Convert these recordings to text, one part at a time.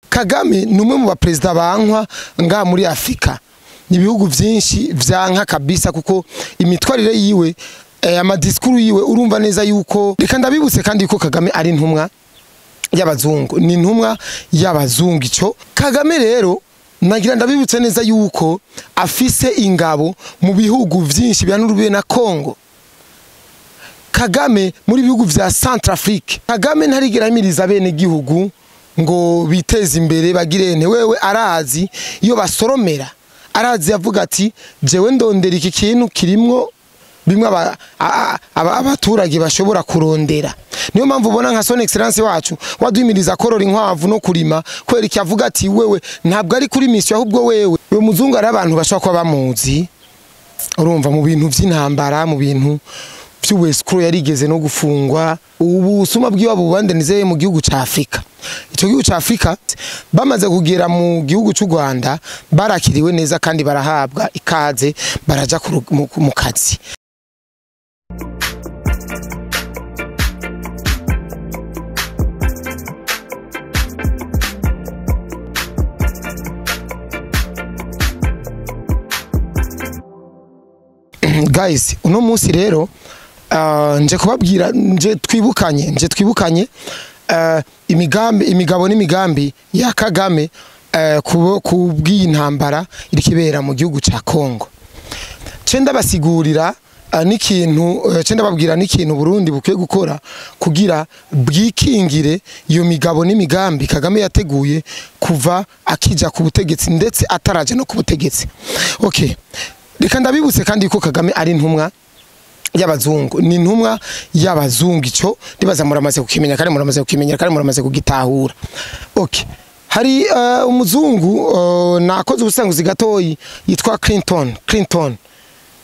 Kagame ni umwe mu baperezida bankwa ngaha muri Afrika. Ni ibihugu vyinshi vyanka kabisa kuko imitwarire yiwe, amadisikuru yiwe, urumva neza yuko. Reka ndabibutse kandi yuko Kagame ari intumwa y'abazungu, ni intumwa y'abazungu. Ico Kagame rero nagira ndabibutse neza yuko afise ingabo mu bihugu vyinshi bihanuriwe na Congo. Kagame muri bihugu vya Centrafrique. Kagame ntarigera ahimiriza bene gihugu ngo biteze imbere bagirene. Wewe arazi iyo basoromera, arazi avuga ati jewe ndondera iki kintu kirimwo bimwe abaturage bashobora kurondera. Niyo mpamvu ubona nka Son Excellence wacu waduhimiriza korora inkwavu no kurima, kubera iki? Avuga ati wewe ntabwo ari kuri mission, ahubwo wewe uyu muzungu ari abantu bashobora kuba bamuzi, urumva, mu bintu vy'intambara, mu bintu vy'ubuescroc, yarigeze no gufungwa. Ubu busuma bw'iwabo bubandanize mu gihugu ca Afrika. Ico gihugu ca Afrika, bamaze kugera mu gihugu c'u Rwanda, barakiriwe neza kandi barahabwa ikaze, baraja mu kazi. Guys, uno munsi rero nje kubabwira, nje twibukanye imigambi, imigabo n'imigambi ya Kagame ku bw'iyi ntambara iriko ibera mu gihugu ca Congo. Ce ndabasigurira n'ikintu, ce ndababwira n'ikintu Burundi bukwiye gukora kugira bwikingire iyo migabo n'imigambi Kagame yateguye kuva akija ku butegetsi, ndetse ataraja no ku butegetsi. Okay, reka ndabibutse kandi ko Kagame ari intumwa y'abazungu, ni intumwa y'abazungu. Ico ndibaza muramaze kukimenya kandi muramaze kukimenya kandi muramaze kugitahura. Okay, hari umuzungu, nakoze ubusanguzi gatoyi, yitwa Clinton. Clinton,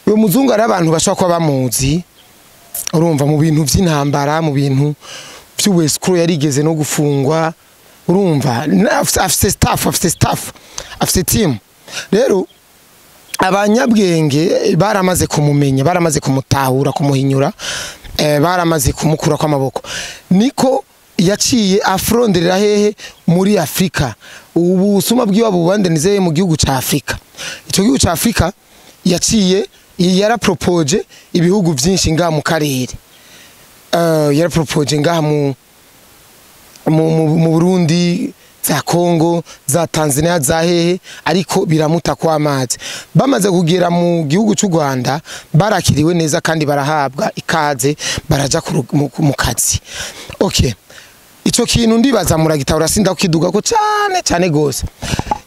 uyo muzungu ari abantu bashobora kuba bamuzi, urumva, mu bintu vy'intambara, mu bintu vy'ubuescroc, yarigeze no gufungwa, urumva, afise staff, afise staff, afise team. Rero abanyabwenge baramaze kumumenya, baramaze kumutahura, kumuhinyura, baramaze kumukura kw'amaboko. Niko yaciye afronderera hehe? Muri Afrika. Ubu busuma bw'iwabo bubandanize mu gihugu ca Afrika. Ico gihugu ca Afrika yaciye yarapropoje ibihugu vyinshi ngaha mu karere, yarapropoje ngaha mu Burundi, za Congo, za Tanzania, za hehe, ariko biramuta kwa amazi. Bamaze kugera mu gihugu cy'u Rwanda, barakiriwe neza kandi barahabwa ikaze, baraja mu kazi. Okay, ico kintu ndibaza muragitahura, sinda kukiduga ko cyane cyane gose.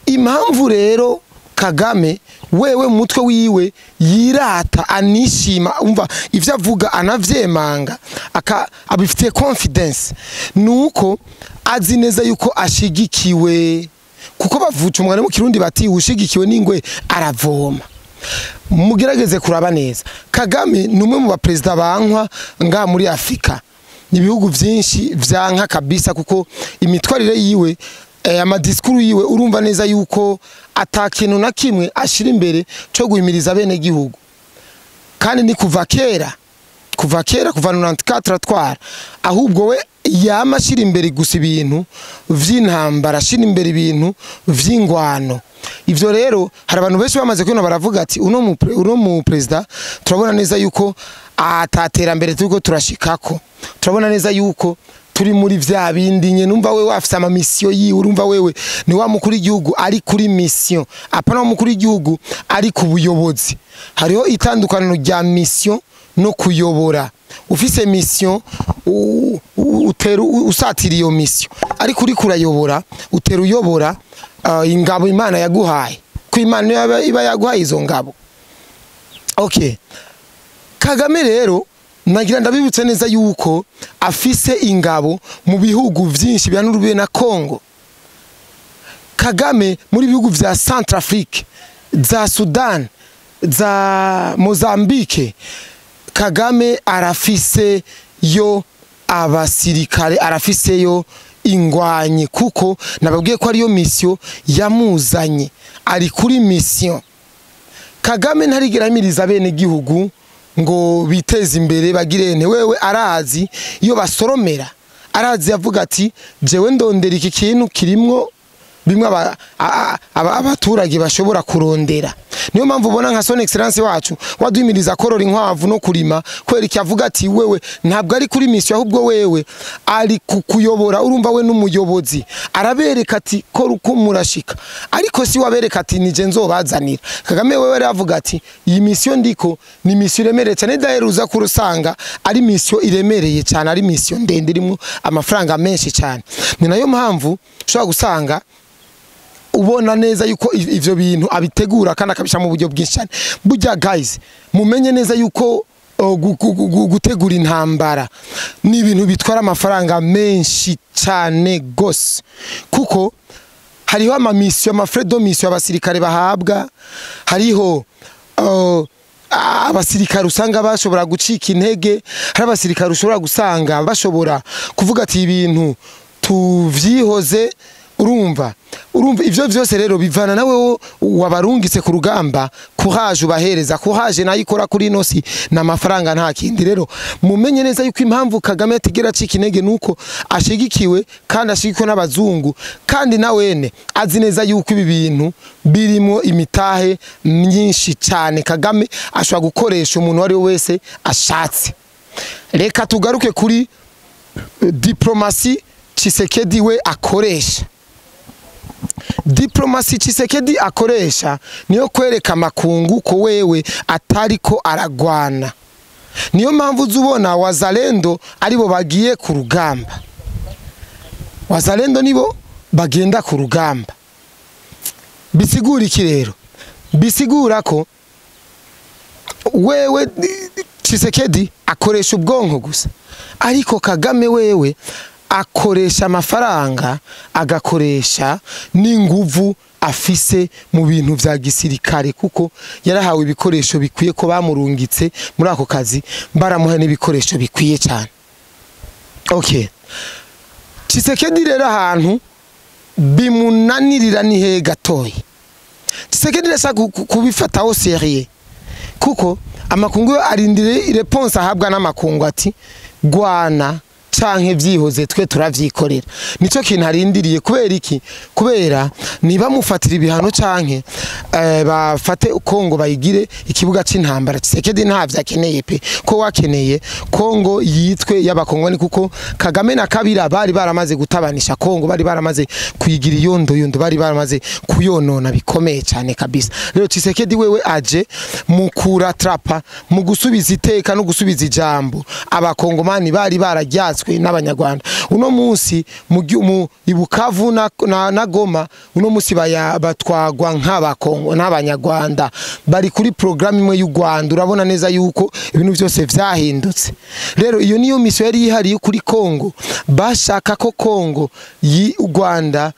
Impamvu rero Kagame wewe mu mutwe wiwe yirata, anishima, umva ivyo avuga anavyemanga, aka abifitiye confidence, nuko azi neza yuko ashigikiwe, kuko bavuca umugani mu Kirundi bati ushigikiwe n'ingwe aravoma. Mugerageze kuraba neza, Kagame ni umwe mu baperezida bankwa ngaha muri Afrika. Ni ibihugu vyinshi vyanka kabisa kuko imitwarire yiwe, amadisikuru yiwe, urumva neza yuko ata kintu na kimwe ashira imbere cyo guhimiriza bene gihugu. Kandi ni kuva kera, kuva kera, kuva 94 atwara, ahubwo we yama ashira imbere gusa ibintu vy'intambara, ashira imbere ibintu vy'ingwano. Ivyo rero hari abantu benshi bamaze kubona, baravuga ati uno mu president turabona neza yuko ataterambere turiko turashikako, turabona neza yuko turi muri vya bindi nye. Numva wewe afise ama mission yiwe, urumva, wewe ni wa mukuru w'igihugu ari kuri mission, apana wa mukuru w'igihugu ari ku buyobozi. Hariho itandukaniro rya mission no kuyobora. Ufise mission, utera usatira iyo mission, ariko uriko urayobora, utera uyobora ingabo Imana yaguhaye, ko Imana iba yaguhaye izo ngabo. Okay, Kagame rero nagira ndabibutse neza yuko afise ingabo mu bihugu vyinshi bihanuriwe na Congo. Kagame muri bihugu vya Centrafrique, za Sudan, za Mozambique, Kagame arafise yo abasirikare, arafiseyo ingwanyi, kuko nababwiye ko ariyo mission yamuzanye, ari kuri mission. Kagame ntarigera ahimiriza bene gihugu ngo biteze imbere bagirene. Wewe arazi iyo basoromera, arazi avuga ati jewe ndondera iki kintu kirimwo bimwe abaturage bashobora kurondera. Niyo mpamvu ubona nka Son Excellence wacu waduhimiriza korora inkwavu no kurima, kubera iki? Avuga ati wewe ntabwo ari kuri mission, ahubwo wewe ari kukuyobora. Urumva we n'umuyobozi arabereka ati kora uko murashika, ariko si wabereka ati nije nzobazanira. Kagame wewe aravuga ati iyi mission ndiko ni mission iremereye cyane, daheruza kurusanga ari mission iremereye cyane, ari mission ndende irimo amafaranga menshi cyane. Ni nayo mpamvu ushobora gusanga ubona neza yuko ivyo bintu abitegura kandi akabisha mu buryo bwinshi cyane. Burya guys, mumenye neza yuko gutegura intambara ni ibintu bitwara amafaranga menshi cyane gose, kuko hariho ama mission, ama frais de mission abasirikare bahabwa, hariho abasirikare usanga bashobora gucika intege, hari abasirikare ushobora gusanga bashobora kuvuga ati ibintu tuvyihoze. Urumva ivyo vyose rero bivana nawe wabarungitse ku rugamba, courage ubahereza, courage nayo ikora kuri nosi na mafaranga nta kindi. Rero mumenye neza yuko impamvu Kagame atigera acika intege nuko ashigikiwe kandi ashigikwe n'abazungu, kandi na wene azi neza yuko ibi bintu birimo imitahe myinshi cyane. Kagame ashobora gukoresha umuntu wari wese ashatse. Reka tugaruke kuri diplomasi Tshisekedi we akoresha. Diplomasi Tshisekedi akoresha niyo kwereka makungu ko wewe atariko aragwana. Niyo mpamvu uzubona wazalendo aribo bagiye ku rugamba. Wazalendo nibo bagenda ku rugamba. Bisigura iki rero? Bisigura ko wewe Tshisekedi akoresha ubwonko gusa, ariko Kagame wewe akoresha amafaranga, agakoresha n'inguvu afise mu bintu vya gisirikare, kuko yarahawe ibikoresho bikwiye ko bamurungitse muri ako kazi baramuha n'ibikoresho bikwiye cyane. Okay, Tshisekedi rero ahantu bimunanirira ni he gatoyi. Tshisekedi resa kubifataho sérieux, kuko amakungu arindire réponse ahabwa n'amakungu ati gwana canke vyihoze twe turavyikorera. Nico kintu arindiriye. Kubera iki? Kubera niba mufatira ibihano canke bafate Kongo bayigire ikibuga c'intambara. Tshisekedi ntavyo akeneye pe, ko wakeneye Kongo yitwe y'abakongoni, kuko Kagame na Kabila bari baramaze gutabanisha Kongo, bari baramaze kuyigira iyondo yondo, bari baramaze kuyonona bikomeye cyane kabisa. Rero Tshisekedi wewe aje mu kuratrapa, mu gusubiza iteka no gusubiza ijambo abakongomani bari barajyatswe n'abanyarwanda. Uno munsi mu Ibukavu na Goma, uno munsi batwagwa nk'abakongo n'abanyarwanda, bari kuri programme imwe y'u Rwanda. Urabona neza yuko ibintu byose vyahindutse. Rero iyo niyo mission yari yihariye kuri Kongo, bashaka ko Kongo y'u Rwanda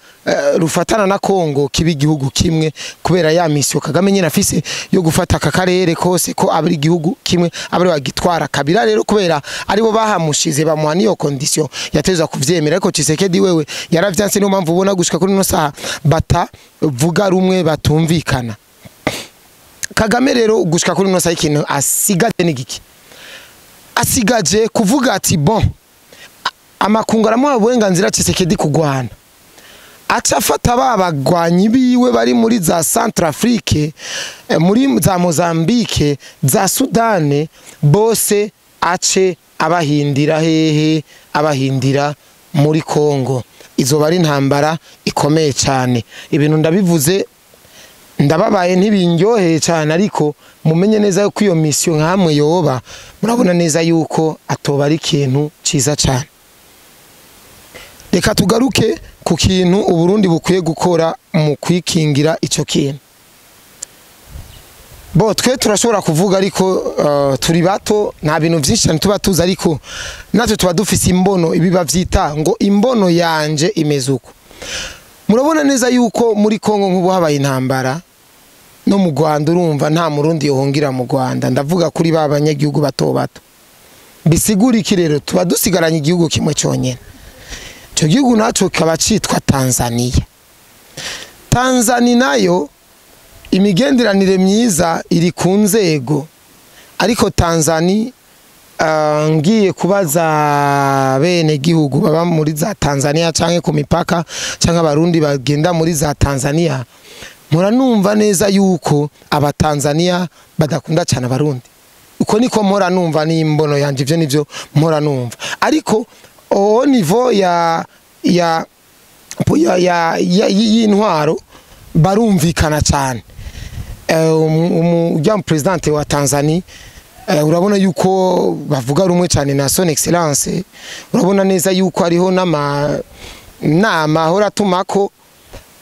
rufatana na Kongo kiba igihugu kimwe, kubera ya mission Kagame nyine afise yo gufata aka karere kose ko abari igihugu kimwe abari bagitwara. Kabila rero kubera aribo bahamushize bamuha niyo condition yateza kuvyemera, ariko Tshisekedi wewe yaravyanse. Niyo mpamvu ubona gushika kuri no saha batavuga rumwe, batumvikana. Kagame rero gushika kuri no saha ikintu asigaje ni giki? Asigaje kuvuga ati bon, amakungu aramuha uburenganzira Tshisekedi kugwana, acafata babagwanyi biwe bari muri za Centrafrique, muri za Mozambique, za Sudane, bose ace abahindira hehe? Abahindira muri Kongo. Izo bari intambara ikomeye cyane. Ibintu ndabivuze ndababaye, ntibindyoheye cyane, ariko mumenye neza yuko iyo mission nkamwe yoba, murabona neza yuko atoba ari ikintu ciza cyane. Reka tugaruke ku kintu Uburundi bukwiye gukora mu kwikingira ico kintu. Bo twe turashobora kuvuga, ariko turi bato, nta bintu byinshi cyane tuba tuzi, ariko natwe tuba dufise imbono, ibi bavyita ngo imbono yanje imeze uko. Murabona neza yuko muri Kongo nk'ubu habaye intambara, no mu Rwanda urumva nta murundi yohungira mu Rwanda, ndavuga kuri ba banyagihugu bato bato. Bisigura iki rero? Tuba dusigaranye igihugu kimwe cyonyene, ico gihugu naco kikaba citwa Tanzania. Tanzania nayo imigenderanire myiza iri ku nzego, ariko Tanzania Ngiye kubaza bene gihugu baba muri za Tanzania canke ku mipaka, canke abarundi bagenda muri za Tanzania, muranumva neza yuko abatanzania badakunda cyane abarundi. Uko niko mpora numva, n'imbono yanje, ivyo nivyo mpora numva. Ariko au niveau ya y'intwaro barumvikana cyane. Ujya mu president wa Tanzania, urabona yuko bavuga rumwe cyane na son excellence. Urabona neza yuko hariho n'ama nama ahora atumako,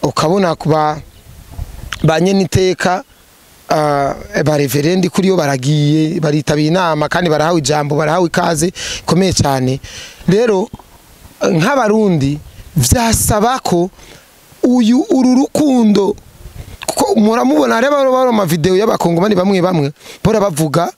ukabona kuba ba nyeniteka, ba reverendi kuri yo baragiye baritabiye inama kandi barahawe ijambo, barahawe ikaze ikomeye cyane. Rero nk'abarundi vyasaba ko uyu uru rukundo, kuko muramubona hari abaro ama video y'abakongomani bamwe bamwe bora bavuga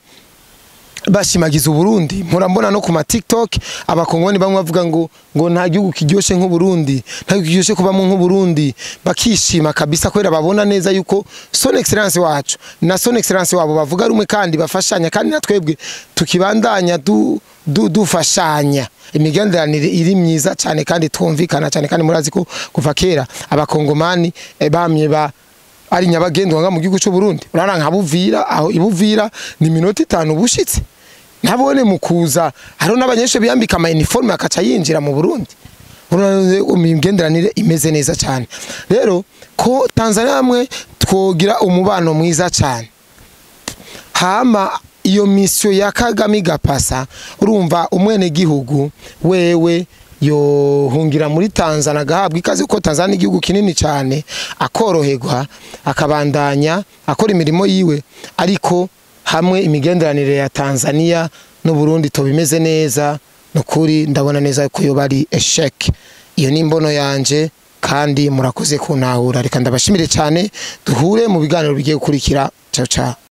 bashimagiza Uburundi. Mpora no ku ma TikTok abakongomani bamwe bavuga ngo nta gihugu kiryoshe nk'Uburundi, nta gihugu kiryoshe kubamo nk'Uburundi, bakishima kabisa kubera babona neza yuko son excellence wacu na son excellence wabo bavuga rumwe kandi bafashanya, kandi na twebwe tukibandanya dufashanya, imigenderanire iri myiza cyane kandi twumvikana cyane. Kandi murazi ko kuva kera abakongomani bamye ba ari nyabagendwa nga mu gihugu cy'u Burundi. Urara nka Buvira, aho ibuvira ni minota 5 bushitse nabone mu kuza. Hariho n'abanyeshuri biyambika ama uniforme akaca yinjira mu Burundi. Urabona imigenderanire imeze neza cyane. Rero ko Tanzania hamwe twogira umubano mwiza cyane, hama iyo mission ya Kagame igapasa, urumva umwene gihugu wewe yohungira muri Tanzania agahabwa ikaze, kuko Tanzania ni igihugu kinini cyane, akoroherwa akabandanya akora imirimo yiwe. Ariko hamwe imigenderanire ya Tanzania n'u Burundi tobimeze neza, nukuri ndabona neza ko yo bari échec. Iyo ni imbono yanje kandi murakoze kuntahura. Reka ndabashimire cyane, duhure mu biganiro bigiye gukurikira. Ciao ciao.